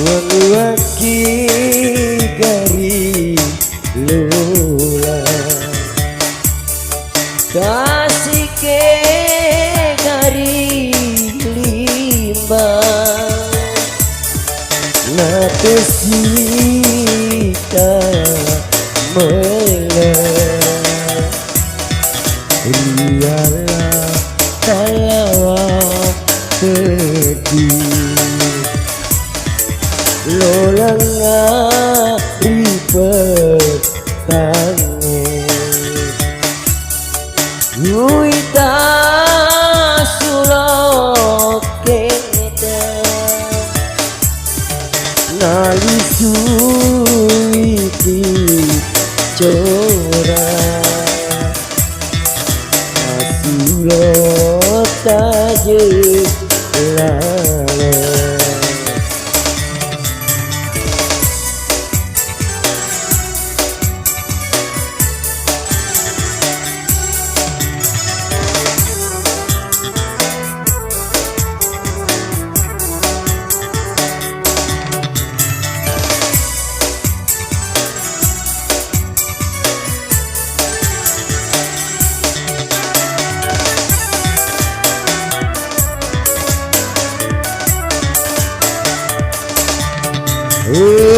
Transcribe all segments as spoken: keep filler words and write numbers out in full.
Manuakki gari lola, tasike gari limba, natesita mela. Riala talawa tedi, lolangnga ripetangnge. Uita sulokketa, nalisuiki cora, asulo taje lalo.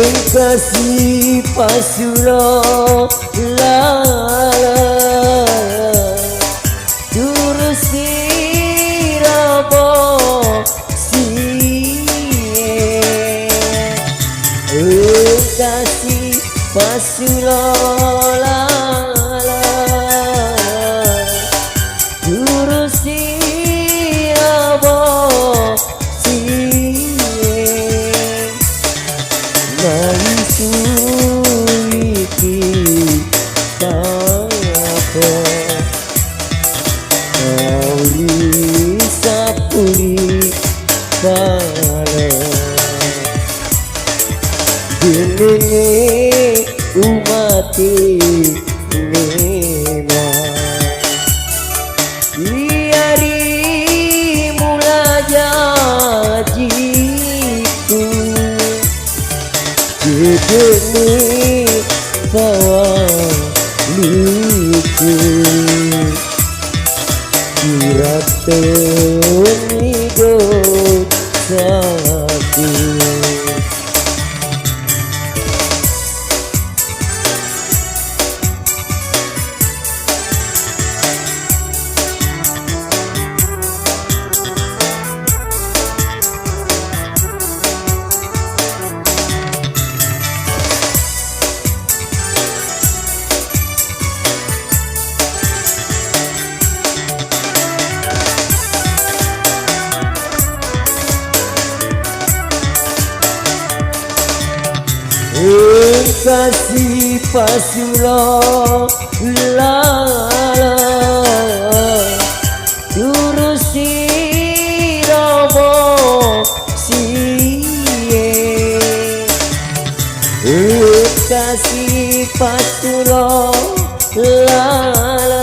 Engkasi pasulo laleng, turusi robo sie. Engkasi pasulo laleng, turusi robo sie, nalisuiki tapa, nauri sapuri pala. Jenenge umate mena, iyari mula jajiku, cedeni pawaluku, irattoni dosaku. Engkasi pasulo laleng, turusi robo sie. Engkasi pasulo laleng,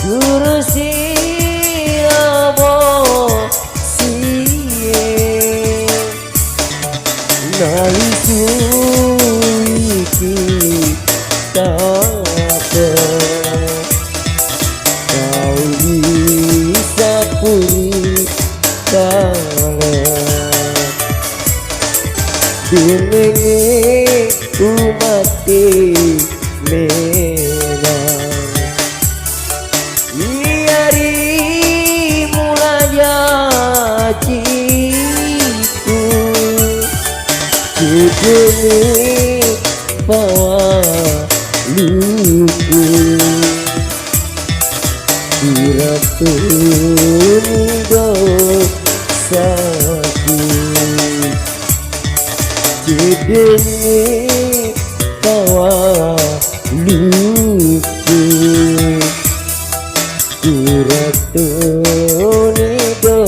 turusi robo sie, nalisuiki tapa, nauli sapuri pala. Jenenge umate mena, iyari mula jajiku, cedeni pawaluku, irattoni dosaku, cedeni pawaluku, irattoni do